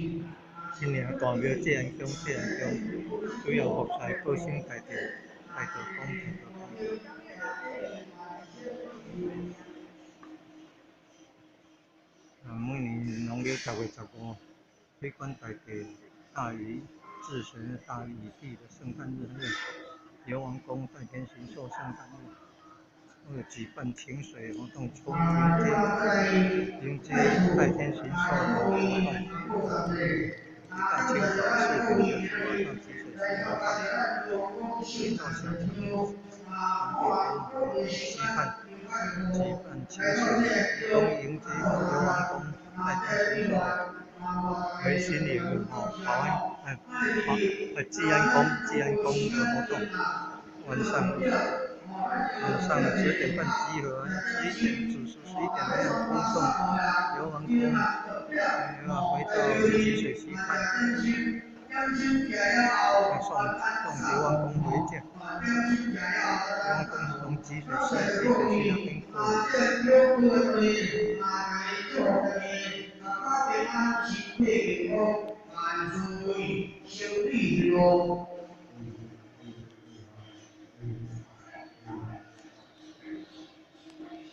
新营大庙济安宫，济安宫主要服侍宝生大帝、大道公、大道公。啊，每年农历10月15，推官大帝、大禹治水大禹帝的圣诞日，还有药王宫代天巡狩圣诞日，都有举办请水活动，出迎接代天巡狩的活动。一大清早4点就出发到吉水溪河畔，一座小桥旁边溪畔举办请水，恭迎接药王宫代天巡狩回新营吼，保安哎保哎济安宫济安宫的活动。晚上10点半集合，11点子时11点还要恭送药王公，又要回到吉水溪畔，送药王公回家。药王公从吉水溪那边过来。